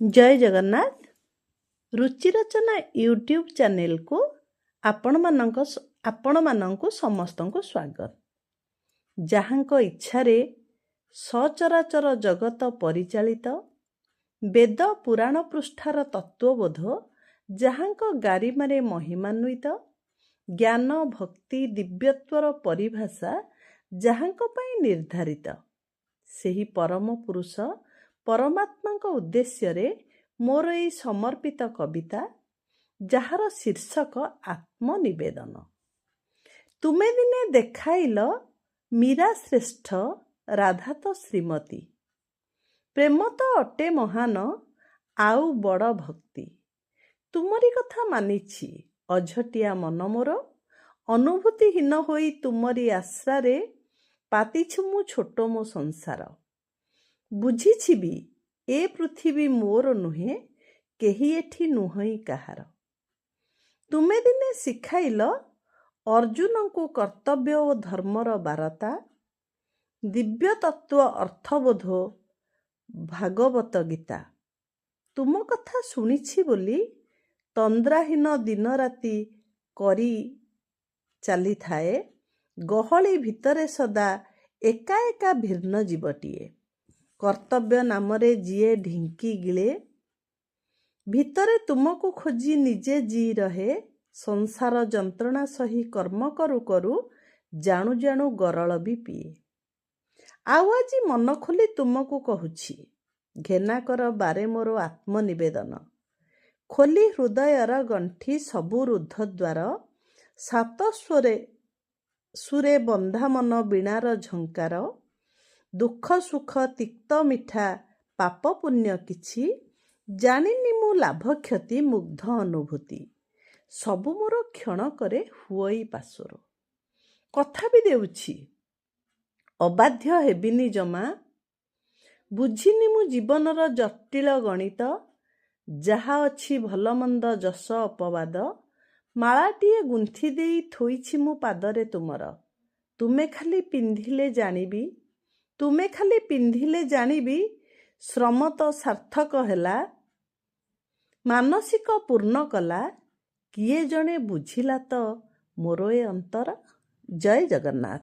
ଜୟ ଜଗନ୍ନାଥ। ରୁଚି ରଚନା YouTube ଚ୍ୟାନେଲକୁ ଆପଣମାନଙ୍କୁ ସମସ୍ତଙ୍କୁ ସ୍ୱାଗତ। ଯାହାଙ୍କ ଇଚ୍ଛାରେ ସଚରାଚର ଜଗତ ପରିଚାଳିତ, ବେଦ ପୁରାଣ ପୃଷ୍ଠାର ତତ୍ତ୍ୱବୋଧ ଯାହାଙ୍କ ଗାରିମାରେ ମହିମାନ୍ୱିତ, ଜ୍ଞାନ, ଭକ୍ତି, ଦିବ୍ୟତ୍ୱର ପରିଭାଷା ଯାହାଙ୍କ ପାଇଁ ନିର୍ଦ୍ଧାରିତ, ସେହି ପରମ ପୁରୁଷ ପରମାତ୍ମାଙ୍କ ଉଦ୍ଦେଶ୍ୟରେ ମୋର ଏଇ ସମର୍ପିତ କବିତା, ଯାହାର ଶୀର୍ଷକ ଆତ୍ମନିବେଦନ। ତୁମେ ଦିନେ ଦେଖାଇଲ ମୀରା ଶ୍ରେଷ୍ଠ, ରାଧା ତ ଶ୍ରୀମତୀ। ପ୍ରେମ ତ ଅଟେ ମହାନ, ଆଉ ବଡ଼ ଭକ୍ତି। ତୁମରି କଥା ମାନିଛି ଅଝଟିଆ ମନ ମୋର। ଅନୁଭୂତିହୀନ ହୋଇ ତୁମରି ଆଶ୍ରାରେ ପାତିଛି ମୁଁ ଛୋଟ ମୋ ସଂସାର। ବୁଝିଛି ବି ଏ ପୃଥିବୀ ମୋର ନୁହେଁ, କେହି ଏଠି ନୁହଁଇ କାହାର। ତୁମେ ଦିନେ ଶିଖାଇଲ ଅର୍ଜୁନଙ୍କୁ କର୍ତ୍ତବ୍ୟ ଓ ଧର୍ମର ବାରତା, ଦିବ୍ୟ ତତ୍ତ୍ୱ ଅର୍ଥବୋଧ ଭାଗବତ ଗୀତା। ତୁମ କଥା ଶୁଣିଛି ବୋଲି ତନ୍ଦ୍ରାହୀନ ଦିନ ରାତି କରି ଚାଲିଥାଏ ଗହଳି ଭିତରେ ସଦା ଏକା ଏକା ଭିନ୍ନ ଜୀବଟିଏ। କର୍ତ୍ତବ୍ୟ ନାମରେ ଯିଏ ଢିଙ୍କି ଗିଳେ, ଭିତରେ ତୁମକୁ ଖୋଜି ନିଜେ ଜୀଇ ରହେ। ସଂସାର ଯନ୍ତ୍ରଣା ସହି କର୍ମ କରୁ କରୁ ଜାଣୁ ଜାଣୁ ଗରଳ ବି ପିଏ। ଆଉ ଆଜି ମନ ଖୋଲି ତୁମକୁ କହୁଛି, ଘେନାକର ବାରେ ମୋର ଆତ୍ମନିବେଦନ। ଖୋଲି ହୃଦୟର ଗଣ୍ଠି ସବୁ ରୁଦ୍ଧଦ୍ୱାର, ସାତ ସ୍ୱରେ ସୁରେ ବନ୍ଧା ମନ ବୀଣାର ଝଙ୍କାର। ଦୁଃଖ ସୁଖ, ତିକ୍ତ ମିଠା, ପାପ ପୁଣ୍ୟ କିଛି ଜାଣିନି ମୁଁ, ଲାଭ କ୍ଷତି ମୁଗ୍ଧ ଅନୁଭୂତି ସବୁ ମୋର କ୍ଷଣକରେ ହୁଅଇ ପାଶୋର। କଥା ବି ଦେଉଛି, ଅବାଧ୍ୟ ହେବିନି ଜମା। ବୁଝିନି ମୁଁ ଜୀବନର ଜଟିଳ ଗଣିତ, ଯାହା ଅଛି ଭଲ ମନ୍ଦ, ଯଶ ଅପବାଦ। ମାଳାଟିଏ ଗୁନ୍ଥି ଦେଇ ଥୋଇଛି ମୁଁ ପାଦରେ ତୁମର। ତୁମେ ଖାଲି ପିନ୍ଧିଲେ ଜାଣିବି, ତୁମେ ଖାଲି ପିନ୍ଧିଲେ ଜାଣିବି, ଶ୍ରମ ତ ସାର୍ଥକ ହେଲା, ମାନସିକ ପୂର୍ଣ୍ଣ କଲା କିଏ ଜଣେ, ବୁଝିଲା ତ ମୋର ଏ ଅନ୍ତର। ଜୟ ଜଗନ୍ନାଥ।